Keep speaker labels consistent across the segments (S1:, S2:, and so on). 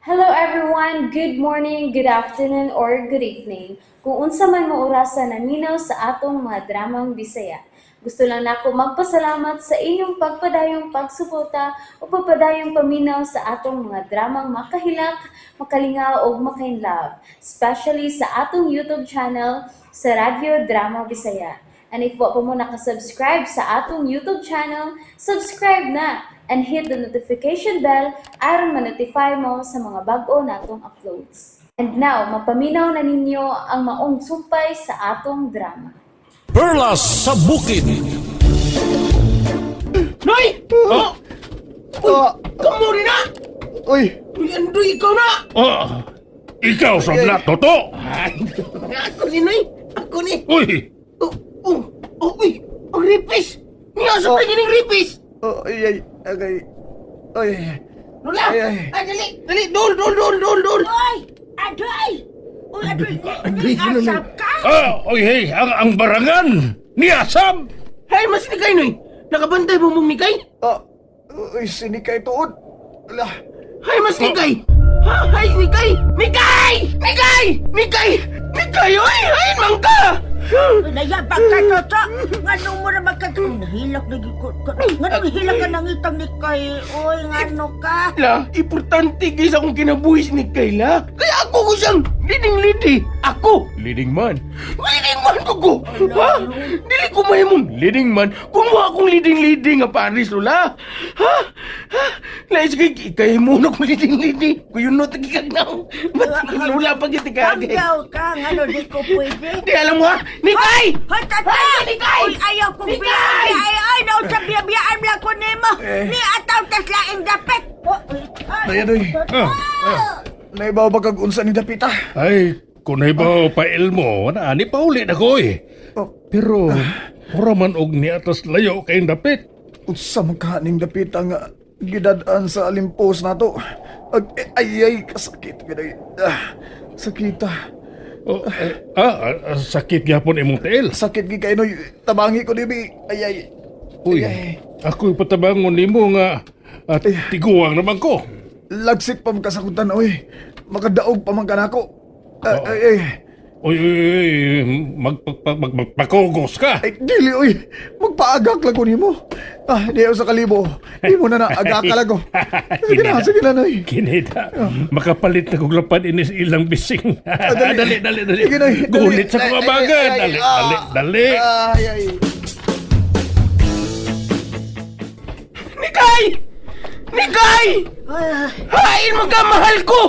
S1: Hello everyone! Good morning, good afternoon, or good evening. Kung unsa man mo orasa naminaw sa atong mga dramang Bisaya. Gusto lang nako magpasalamat sa inyong pagpadayong pagsuporta o pagpadayong paminaw sa atong mga dramang makahilak, makalingaw ug makainlove, especially sa atong YouTube channel sa Radyo Drama Bisaya. And if wa pa mo nakasubscribe sa atong YouTube channel, subscribe na and hit the notification bell aron ma-notify mo sa mga bag-o natong uploads. And now, mapaminaw na ninyo ang maong sumpay sa atong drama.
S2: Perlas sa Bukid.
S3: Noy!
S2: Oh,
S3: Oh! Kamu rin na!
S4: Uy!
S3: Uy, Andoy, ikaw na!
S2: Oh, ikaw sa na toto.
S3: Ay, ako ni Noy! Ako ni!
S2: Uy,
S3: Oh, oh, oh, uy! Ang ripis! Niya sa
S4: Oh.
S3: tingin ng ripis!
S4: Oh, ay, ay, okay. Ay,
S3: Lola!
S4: Ay, ay.
S3: Ay, dali! Dali! Dol, dol, dol, dol, dol!
S5: Oy! Adoy! Uy, adoy!
S3: Adoy,
S5: Adoy,
S3: ano na?
S5: asap ka?
S2: Ah, oy, hey, ang barangan ni Asab.
S3: Hay, mas ni kay, Noy! Nakabantay mo mong nikay?
S4: Ah, uy, sinikay tuod. Ala,
S3: Hay, mas nikay! Ha? Hay, nikay! Nikay! Nikay! Nikay! Nikay, oy! Hay, mangka!
S5: Nayabang ka, Toto! Ngano mo na magkag... Nahilak na ko. Ngano hilak ka nang itang ni Kay? Oy, ngano ka?
S3: La, importante kay sa akong kinabuhi si Nikay, la. Kaya ako ko siyang leading lady. Ako, leading man. Leading man ko ko. Ha? Dili ko mahimong leading man kung wa akong leading lady nga Paris, lola. Ha? Ha? Lais kay kay mo na akong leading lady. Kuyo no tagikag na. Ba't lola pag itikag?
S5: Panggaw ka, ngano di ko pwede?
S3: Di alam mo ha? Nikay!
S5: Hoy, Toto!
S3: Ay, Nikay!
S5: Uy, ayaw kong
S3: Nikay!
S5: biyaan! Ay, ay, naon sa biyabiyaan lang ko nimo!
S4: Eh.
S5: Ni ataw tas laing dapit! Oh, ay,
S4: Dayan, uy.
S5: Toto!
S2: Ah,
S4: Naibaw ba kag unsa ni Dapita?
S2: Ay, kunay ba pail mo, na ani pauli na ko eh.
S4: Oh,
S2: Pero, mura man og ni atas layo kay dapit.
S4: Unsa man ka ning Dapita nga gidad-an sa alimpos nato. Ag, eh, ay, ay, kasakit gid ay. Ah, sakita.
S2: Oh, eh, ah, ah, sakit gyapon imong tiil.
S4: Sakit gid kay Noy. Tabangi ko dibi. Ay, ay.
S2: Uy,
S4: Ay,
S2: ako'y patabangon nimo nga at tiguang naman ko.
S4: Lagsik pa man kasakutan, oy. Makadaog pa man kanako. Ah,
S2: Oo.
S4: ay, ay.
S2: Uy, uy, uy, magpakugos ka.
S4: Ay, dili, oy. Magpaagak lang ko nimo. Ah, di ako sa kalibo. Di mo na na, agak ka lang ko. Sige na, sige na, Noy.
S2: Kinita, makapalit na kong lapad inis ilang bising.
S4: Ah, dali.
S2: Dali, dali, dali.
S4: Sige, Noy. Dali.
S2: Gulit sa
S4: Ay,
S2: mga
S4: ay,
S2: baga.
S4: ay, ay,
S2: Dali,
S4: ah.
S2: dali, dali.
S4: Ay, ay.
S3: Nikay! Nikay!
S5: Ay,
S3: Hain man ka, mahal ko!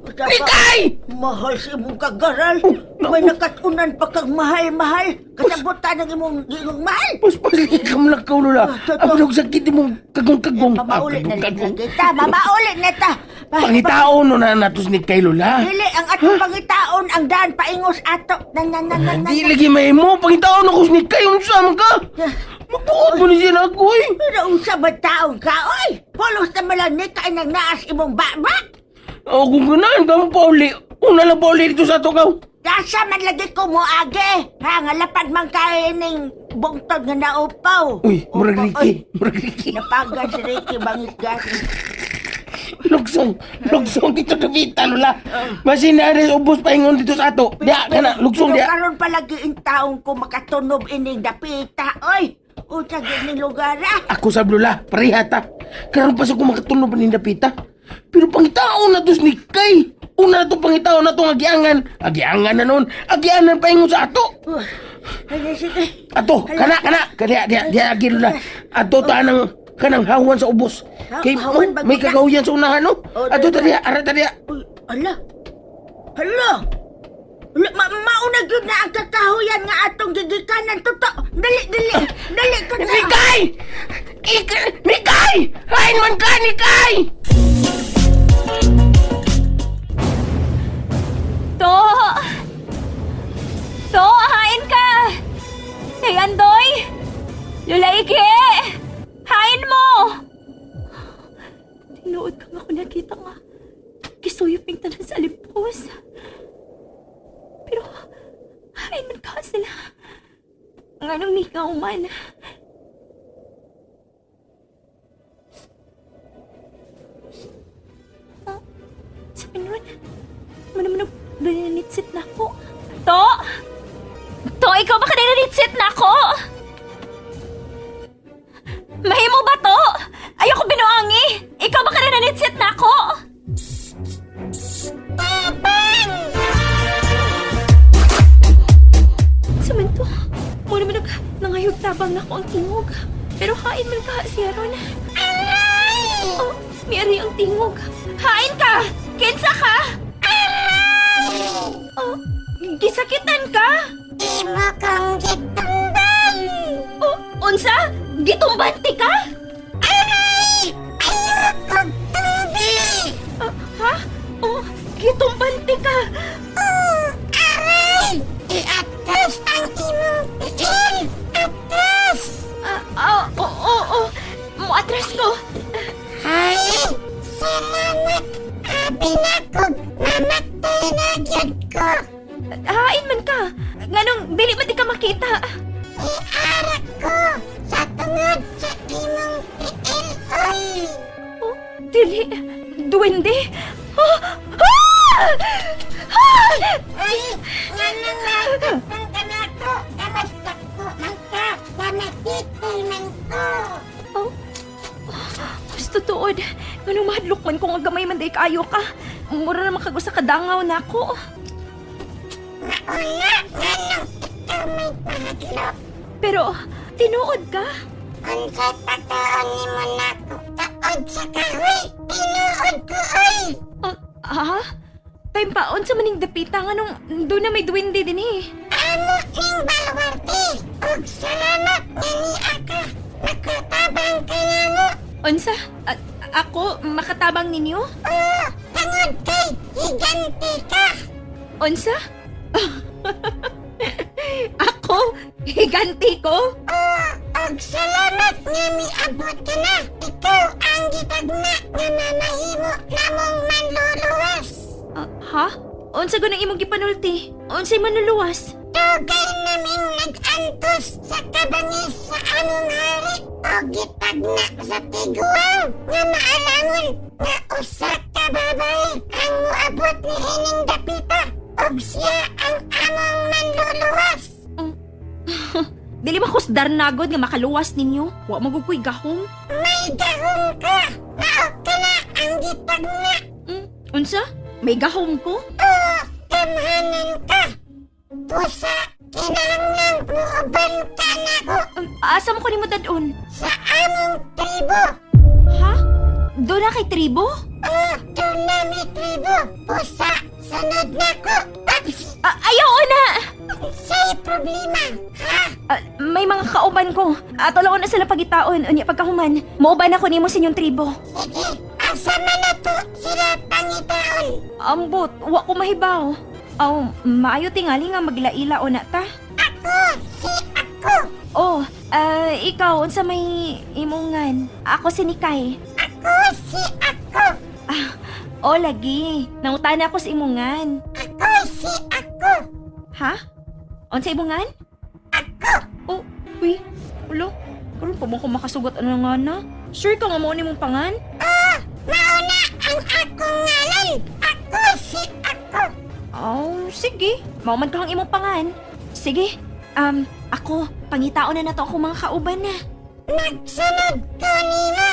S5: Dapat-
S3: Nikay!
S5: Mahal sa imong kagaral.
S3: Oh, naku.
S5: May nakatunan pa kang mahal-mahal. Kasabutan ng imong imong mahal.
S3: Paspas lagi ka malakaw, Lola.
S5: Ah, totoo.
S3: Ang sakit mong kagong-kagong.
S5: Mamauli
S3: Ah,
S5: na
S3: kagong-kagong.
S5: lang kita. Mamauli na ta.
S3: Pangitaon no na natos ni kay Lola.
S5: Dili ang atong pangitaon ang daan paingos ato. Na na na na na.
S3: Di lagi may mo. Pangitaon ako ni kay. Unsa man ka? Magbuot mo ni siya na ako eh.
S5: Pero unsa ba taong ka oy? Pulos na malang ni kay nang naas imong baba.
S3: O kung ganahan ka mo pauli. Una lang pauli dito sa ato ka.
S5: Asa man lagi ko mo age. Ha nga lapad man kay ning bungtod nga naupaw.
S3: Uy, murag
S5: Upaw,
S3: Ricky.
S5: oy.
S3: Murag Ricky.
S5: Napagan si Ricky bangis gani.
S3: Lugsong. Lugsong dito na vita, Lola. Basin na rin ubos paingon dito sa ato. Diya, kana. Lugsong
S5: Pero
S3: diya.
S5: karon palagi in taong ko makatunob ining dapita, oy. Unsa gyud ning lugar ah?
S3: Ako sa Lola, pareha ta. Karon pa sa ko makatunog pa ni Dapita. Pero pangitaon na to ni Kay. Una na to pangitaon na to ang agiangan. Agiangan na noon. Agianan paingon sa ato.
S5: Ay, sige.
S3: Ato, kana kana. Kaya diya diya agi Lola. Ato ta nang kanang hawan sa ubos. Kay
S5: Hawan
S3: oh,
S5: ba
S3: may
S5: gud na?
S3: kagawian sa unahan no.
S5: Oh,
S3: Ato ta
S5: diba?
S3: diya, ara ta diya.
S5: Uy, ala. Hala. Ala, mauna gyud na ang kakahuyan nga atong gigikanan toto. Dali, dali. Dali ko na.
S3: Nikay! Nikay! Hain man ka, Nikay!
S1: To! To, hain ka! Nay Andoy! Lola Ike! Hain mo! Tinuod ka nga ako nakita nga. Kisuyop yung tanan sa alimpos. Pero, hain man ka sila. Nganong nikaw man.
S6: Sa pinuan, manamanag nanitsit na ako. To! To, ikaw ba ka nanitsit na ako? Mahimo ba to? Ayoko binuangi! Ikaw ba ka nanitsit na ako? Sa man to, muna man nangayog tabang na ako ang tingog. Pero hain man ka siya ron. Oh, miari ang tingog. Hain ka! Kinsa ka? Oh, gisakitan ka?
S7: Imo kong gitumban!
S6: Oh, unsa? Gitumban ti ka?
S7: Aray! Ayoko tumbi!
S6: Ah, ha? Oh, gitumban ti ka.
S7: Oh, aray! Iatras ang imong tiil! Atras!
S6: Ah, ah, oo, oo, oo. Muatras ko.
S7: Ay! Salamat! Abi na kog mamatay na gyud ko!
S6: Hain man ka. Nganong dili man di ka makita.
S7: Iarak ko sa tungod sa imong tiil, oy!
S6: Oh, dili. Duwende. Oh, ah! Ah!
S7: Ay! Nganong nakatang ka na ako? Kamusta ko man ka? Kamatitay man ko!
S6: Oh. Gusto tuod. Nganong mahadlok man ko nga gamay man day kaayo ka. Mura na makagusa kadangaw na ako.
S7: Mauna, nganong ikaw may pahadlok?
S6: Pero tinuod ka?
S7: Unsay pagkaon nimo nako taod sa kahoy? Tinuod ko oy!
S6: Ah, ah? Time paon sa maning dapita nga nung doon na may duwende din eh.
S7: Amo ning balwarte! Ug salamat nga niya ka! Makatabang ka namo!
S6: Unsa? Ako makatabang ninyo?
S7: Oo, tungod kay higante ka!
S6: Unsa? Ako? Higanti ko?
S7: Oo, ug salamat nga miabot ka na! Ikaw ang gitagna nga mamahimo namong manluluwas!
S6: Ah, ha? Unsa gunang imong gipanulti? Unsay manluluwas?
S7: Dugay naming nag-antos sa kabangis sa among hari o gitagna sa tiguang nga maalangon nga usa ka babae ang moabot ni hining dapita ug siya ang among manluluwas.
S6: Dili makusdar nagod nga makaluwas ninyo. Wa magukoy gahom.
S7: May gahom ka, mao ka na ang gitagna.
S6: Unsa? May gahom ko?
S7: O gamhanan ka. Pusa, kinahanglan muuban ka nako
S6: Asa mo ko nimo dadon?
S7: sa among tribo.
S6: Ha? Doon na kay tribo?
S7: Oh, doon na may tribo. Pusa, sunod na ko. Paps!
S6: Ah, ayaw na!
S7: Sa'y problema, ha?
S6: Ah, may mga kauban ko. Ato lang na sila pagitaon. Unya pagkahuman. Mauban ako nimo sa inyong tribo.
S7: Sige, asa man na to sila pangitaon.
S6: Ambot, wa ko mahibaw. Aw, maayo tingali nga maglaila o na ta.
S7: Ako, si ako.
S6: Oh, ah, ikaw unsa may imongan? Ako si Nikay.
S7: Ako, si ako.
S6: Ah, oh lagi. Nangutana ako sa imongan.
S7: Ako, si ako.
S6: Ha? Unsa imongan?
S7: Ako.
S6: Oh, uy, ulo. Karon pa mo ko makasugot ano nga na? Sure ka nga mao ni mong pangan?
S7: Oh, mauna ang akong ngalan. Ako, si ako.
S6: Oh, sige. Mao man ka ang imong pangan. Sige. Ako, pangitaon na nato akong mga kauban na.
S7: Magsunod ko nimo.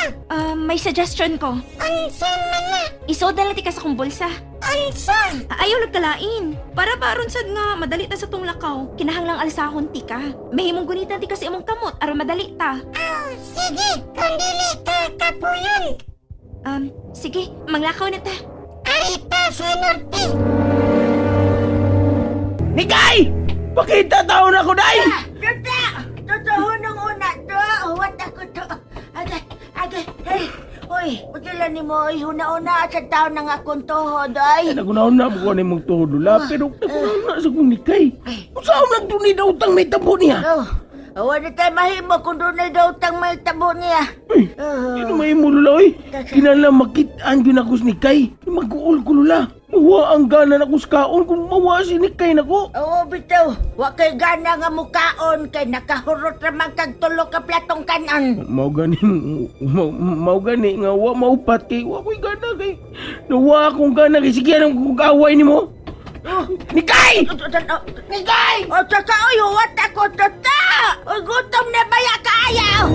S6: May suggestion ko.
S7: Unsa man na?
S6: Isod na lang ti ka sa kong bulsa.
S7: Unsa?
S6: Ayaw nagkalain. Para baron sad nga madali ta sa tong lakaw. Kinahanglang alsahon ti ka. Mahimong gunitan ti ka sa imong kamot aron madali ta.
S7: Oh, sige, kung dili ka kapuyon.
S6: Sige, manglakaw na ta.
S7: Arita sa norte.
S3: Nikay! Pakita taon ako, day!
S5: Tuta! Totoo nung una to! Huwat ako to! Agay! Agay! Hey! Uy! Utila ni mo, uy! Huna-una sa taon ng akong tuhod, ay!
S3: Nagunaon na mo ni mong tuhod, Lula, pero nagunaon na sa kong Nikay. Kung saan lang doon ni dautang may tabo niya?
S5: Oh, awa na tayo mahimo kung doon na daw tang may tabo niya.
S3: Uy, di na mahimo, Lula, uy. Kinala makitaan yun ako sa Nikay. Mag-uol ko, Lula. Mawa ang gana nako sa kaon kung mawa si Nikay nako.
S5: Oo, bitaw. Wa kay gana nga mukaon kay nakahurot raman kag tulo ka platong kanon.
S3: Mao gani mao gani nga wa maupat kay wa ko'y gana kay nawa akong gana kay sige anong kung away nimo. Nikay!
S5: Nikay! O, tata, oy, huwat ako, tata! Oy, gutom na baya kaayaw!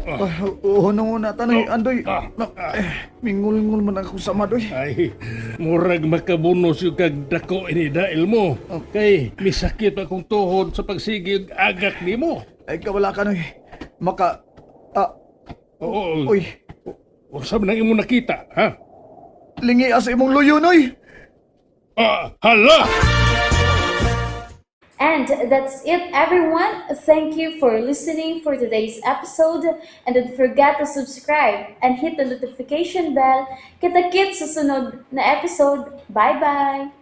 S4: Ah, hunong una tanoy, andoy. Eh, mingulngul man ako sa madoy.
S2: Ay, murag makabunos yung kag dako ini dahil mo. Kay, misakit akong tuhod sa pagsigig agak nimo.
S4: Ay, kawala ka noy. Maka, ah,
S2: Oo,
S4: uy,
S2: unsa man ang imo nakita, ha?
S4: lingi sa imong luyo noy.
S2: Ah, hala!
S1: And that's it, everyone. Thank you for listening for today's episode. And don't forget to subscribe and hit the notification bell. Kita-kits sa sunod na episode. Bye-bye!